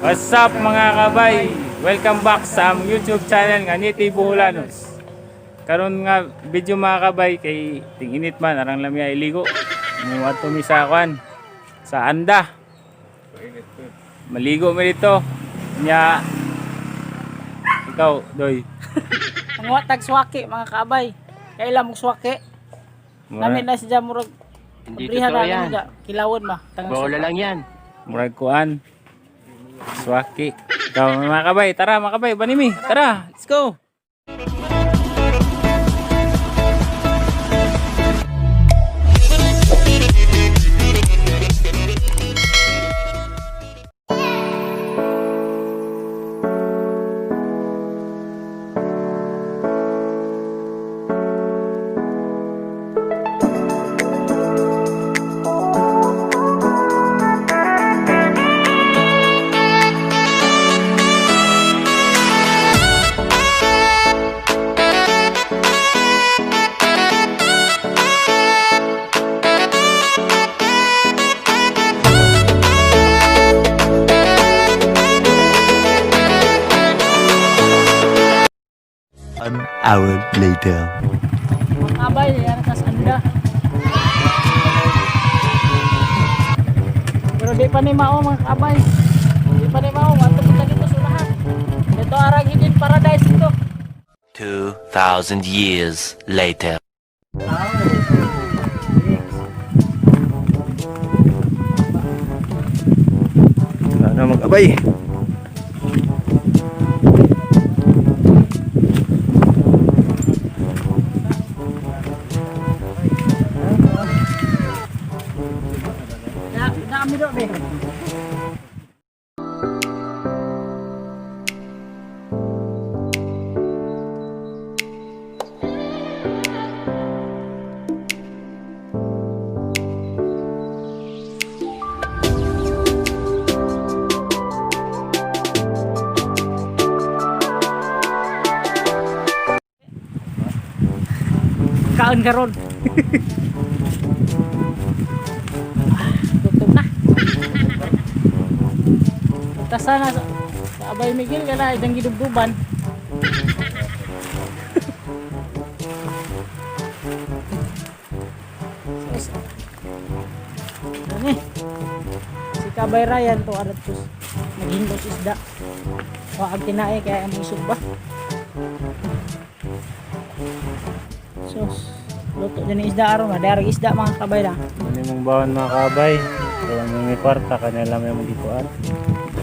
What's up, mga kabay? Welcome back sa among YouTube channel nga Niti Boholanos. Karon nga video, mga kabay, kay ting-init man, arang lamya iligo. Muadto mi sa kwan, sa Anda. Maligo mi dito. Nya ikaw, Doy. Ang watag swaki, mga kabay. Kaila mong swaki. Namin na siya murag Hindi abrihan totoo na yan. niya. Kilawon ma. Tangang Bola suka. lang yan. Murag kuan. Swaki. Ikaw, mga kabay, tara mga kabay, banimi. Tara, let's go. An hour later. Mga kabay, yan tas anda. Pero di pa ni mao, mga kabay. Di pa ni mao, ato punta dito sa unahan. Dito arang hidden paradise dito. 2,000 years later. Sana mag-abay. Na, dami do be. Kaon karon. Gutom na. Punta sana sa Abay Miguel ka na idang gidubduban. Sus. Ano eh? Si Kabay Ryan to arat sus. Naghingos isda. Wa ang tinae kaya ang isog ba? Sus. Luto din ang isda aron, madarag isda, mga kabay na. Ano mong bawon, mga kabay? So, ang may kwarta, kanila may magikuan.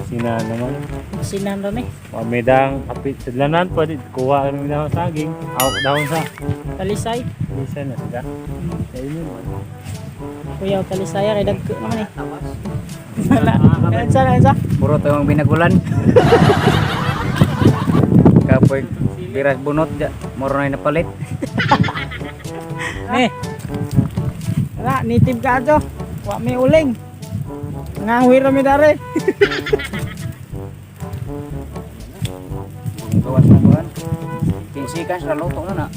Sina naman. Sinan ron eh. Pamidang kapit sa dalanan, pwede kuha kami dahon saging. Out dahon sa. Talisay. Bisa na sila. Sa inyo man. Kuya, talisay kay dagko naman eh. Wala. Ano sa? Puro tayong binagulan. Kapoy biras bunot ja, moro na napalit. Eh. Wala, native ka ato. Wa may uling. Nanganguhi rami dare. Gawas na kuan. Kinsikan sa luto na na.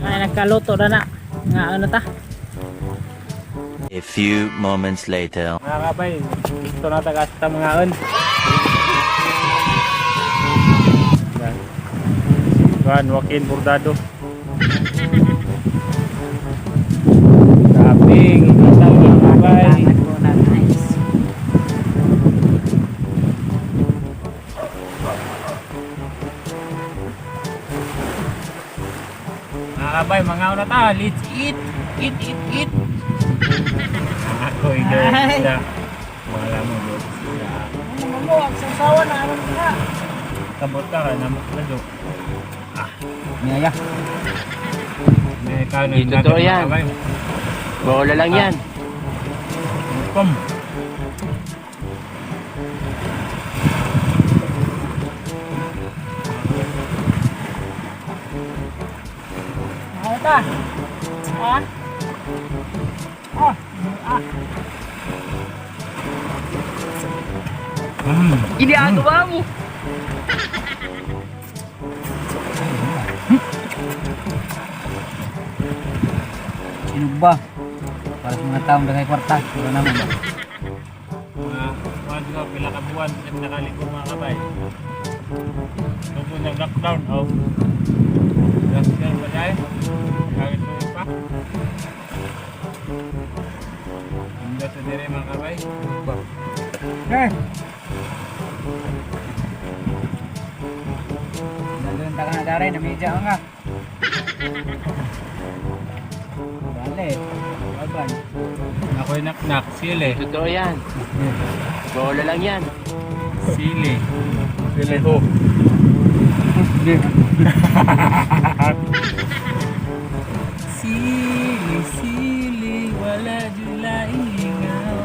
Ay, nagkaluto na na. Nga ano ta? A few moments later. Mga kabay, gusto na tagas sa mga on. Yan. Juan Joaquin Bordado. Kaping, mga kabay. Mga kabay, mga una ta. Let's eat. Eat, eat, eat. Ako, Ay. ikaw. Wala mo, bro. Ano mo, ang sausawan na ano ka. Kabot ka, namok na do. Niyaya. May kanon. Hindi totoo yan. Bola lang yan. Kom. Ano ta? Ha? Ah, ah. Ginagawa mo. Sino ba? Para sa mga taong daghay kwarta, wala naman ba? Mga kuan ko, pila ka buwan sa nakaligo, mga kabay. Tungkol ng lockdown, oh. Lockdown pa tayo. Kagit mo pa. Ang sa dire, mga kabay. Eh! Nandun ta ka na dari, namidya ka nga. Bale, baban. Ako'y naknak, sili. Totoo yan. Bola lang yan. Sili. Sili ho. Sili, sili, wala jula ingaw.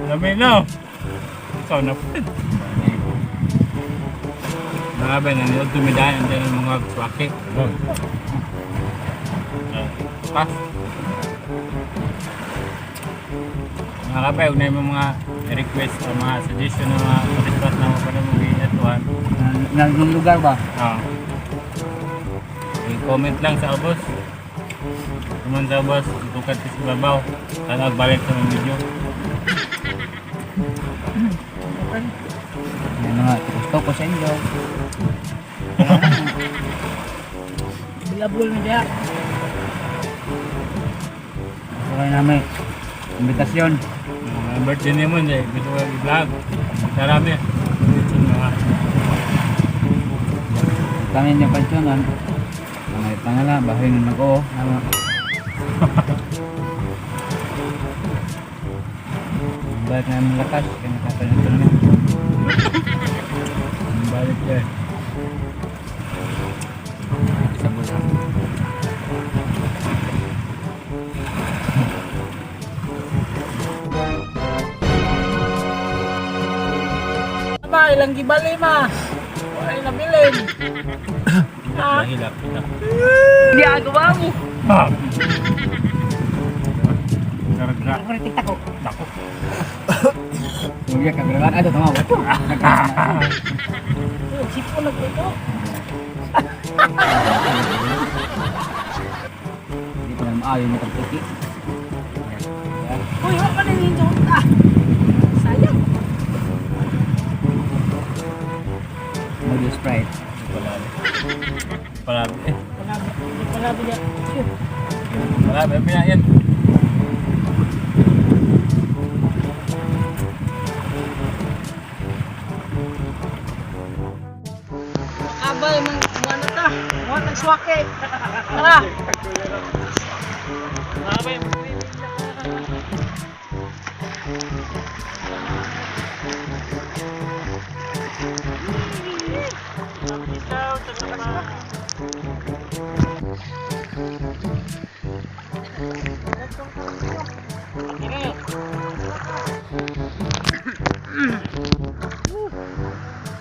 Dami no. Ikaw na po. Mga ba, nanonood tumidaan ang dyan ng mga swaki. Pa. Mga kabay, huwag na yung mga request o mga suggestion ng mga restaurant na mga panahon mga atuan. Nandun lugar ba? Ah. I-comment lang sa ubos. Comment sa ubos, itukat sa babaw. Sana balik sa mga video. Yan mga gusto ko sa inyo. Bilabol na diha. Gusto kayo namin. Imbitasyon. Mga birthday ni mo, eh. Gusto ko i-vlog. Sarami. Mga Kami niya pansyonan. Mga pangala, bahay na nag-oo. Nama. Balik na aming lakas, kaya nakapanito na. Balik eh. Isang bulan. Ma, ilang gibali ma. Wala nabilin. Hilak, hilak, hilak. Ginagawa mo. Ah! Sarap. Ako rin TikTok ko. Nako. Uya, kagraban. Ato, tama ba? Oh, Sipo nagluto. Hindi pa na maayo yung pagtuki. Uy, wala pa ninyo. Ah. Sayang. Mag-sprite. Palabi. Palabi. Eh, Wala wala ba diha. Phew. palabi. Ano yan? Abay, mang ano ta? Mga tagswake. Tara. Abay, mag-swimming na.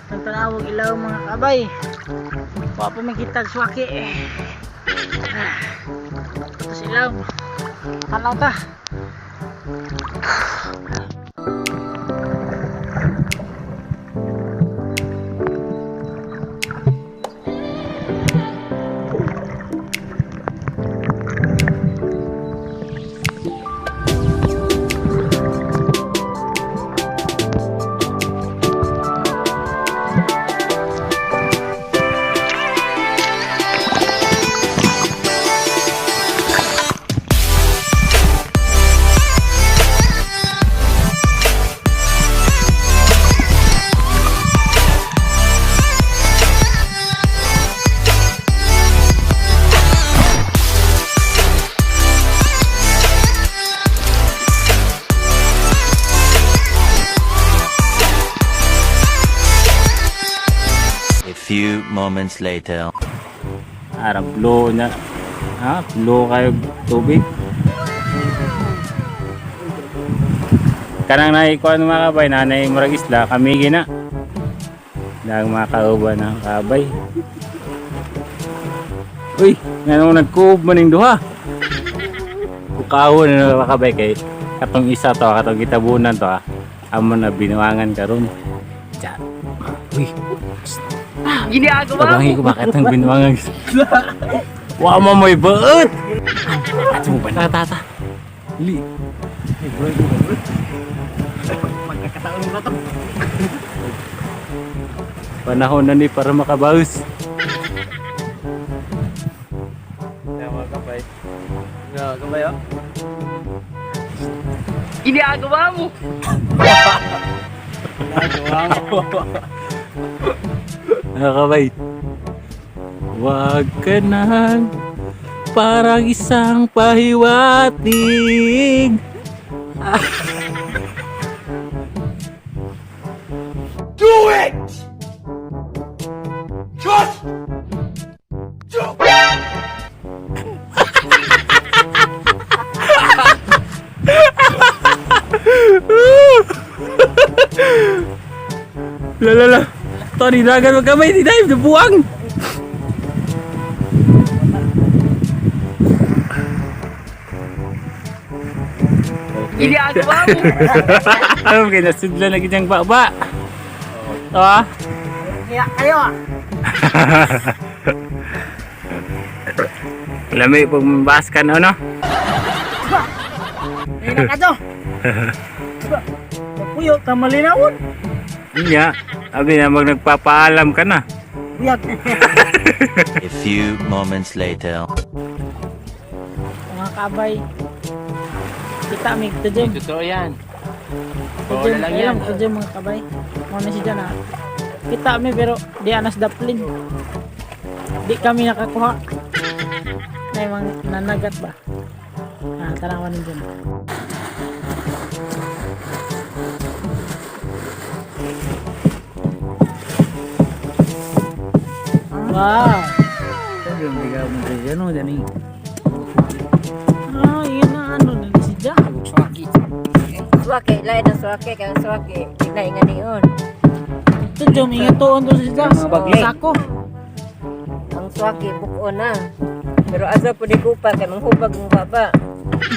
Tantanawag ilaw, mga kabay. Wa pa man kita swaki eh. Ah. Tapos ilaw. Tanaw ta. A few moments later. Ara, blow na. Ha? Blow kayo tubig. Kanang naikuan, mga kabay, nanay murag isla, kami gina. Dahil mga kauban ng kabay. Uy, nga nagkuob man yung duha. Kukaon na mga kabay kay katong isa to, katong gitabunan to ah. Amo na binuangan karon. Diyan. Uy. Ginagawa mo. Ko bakit ang binuangan. Wa mo mo'y baot. Ato mo ba na tata? Li. Magkakataon na to. Panahon na ni para makabaus. Tama ka ba? Nga, kabay oh. Ginagawa mo. Mga kabay. Wag ka nang parang isang pahiwatig. Do it! Just do La la la. Tony, dagan magkamay, di dive, nabuang. Ginagawa mo. Alam kayo, nasudla na ganyang baba. Ah. Kaya kayo ah. Lami pag mabas ka na, no? Ayun na ka to. Puyo, tamalinawon. Iya. Abi na mag nagpapaalam ka na. Buyag. A few moments later. Mga kabay. Kita mig to Jim. Totoo yan. To Bola Jim, lang alam yan. to Jim mga kabay. Mga na si Jan ah. Kita mi pero di anas daplin. Di kami nakakuha. May mga nanagat ba? Ah, tanawan ninyo. Wow! Ano dani? Ah, yun na ano na si Jack. Suwake, lain ang suwake, kaya ang suwake, lain nga niyon. Ito, Jom, ingat to si Jack. Mga bagli. Sako. Ang suwake, buko na. Pero asa po di kupa, kay manghubag ang baba.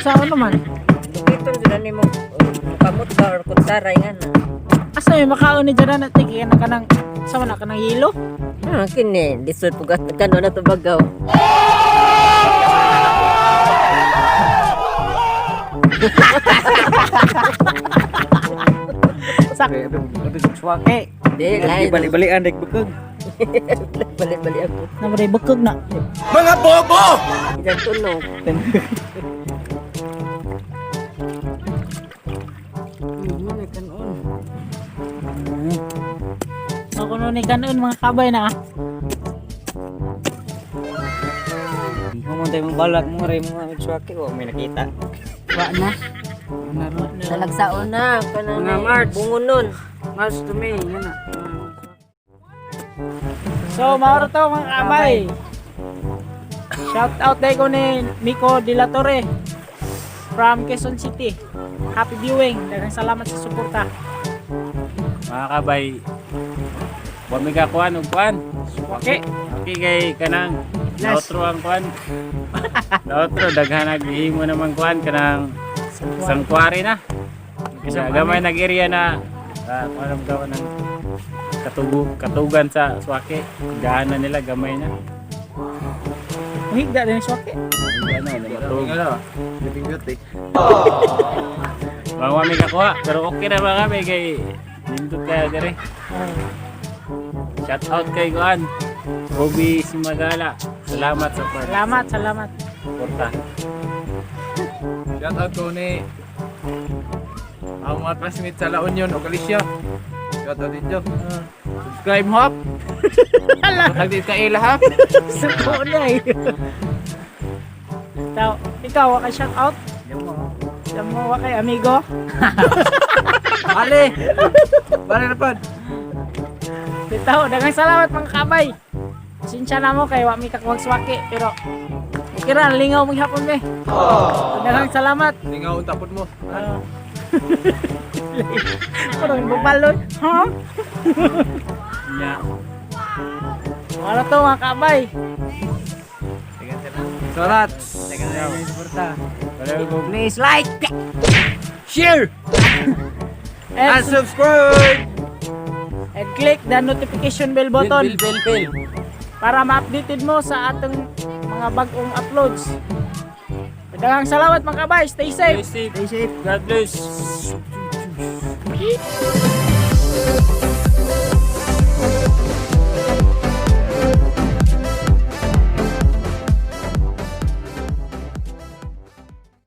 Saan naman? Lupiton doon ni mo, kamot ba or kutsaray nga na. Asa may makaon ni Jaran at tigyan na kanang sa man na kanang hilo? Ah, kini, lisod po kano na to bagaw. Sak Suwake. Di, lain. Bali-balian dek bukog. Balik-balik ako. na maray bukog na. Mga bobo! Isang tunog. Ako no ni kanon mga kabay na. ah. Humon tayo mong balak mo rin mga suwake o may nakita. Wa na. Talagsaon na, kanang Mga March. bungunon. March to May, yun na. So mauro to mga kabay. Shout out dai ko ni Miko De La Torre from Quezon City. Happy viewing. Daghang salamat sa suporta. Mga kabay, wa mi ka kuan og kuan. Okay. Okay kay kanang nautro ang kuan. Nautro daghan naghihimo naman kuan kanang sangkwari na. Kasi gamay nag area na ah, kuan ang daw kanang katugo katugan sa Swake. Gaan na nila gamay na. Muhigda din swake. Ano, natug. Ano? Living beauty. Mga mi kakuha pero okay na mga kami kay nindot kaya dire. Shout out kay kuan. Ruby Simagala. Salamat sa pag Salamat, salamat. suporta. Shout out ko ni ang mga classmates sa La Union o Galicia. Shout out din Subscribe hop. Tagdi ka ila hop. Suko na eh. Ikaw, ikaw, wa kay shout out? Diyan mo, wa kay amigo? Ale. Bale na pad. Bitaw, daghang salamat mga kabay. Sinsya na mo kay wa mi kakuwag swaki pero okay ra lingaw mo gihapon me. Daghang salamat. Lingaw ang tapod mo. Ah. Parang bubaloy. Ha? Yeah. Wala to mga kabay. Salamat. Please like! Share And and subscribe. And click the notification bell button Bell, bell, bell, bell. para ma-updated mo sa atong mga bagong uploads. Daghang salamat, mga kabay. Stay safe. Stay safe. God bless.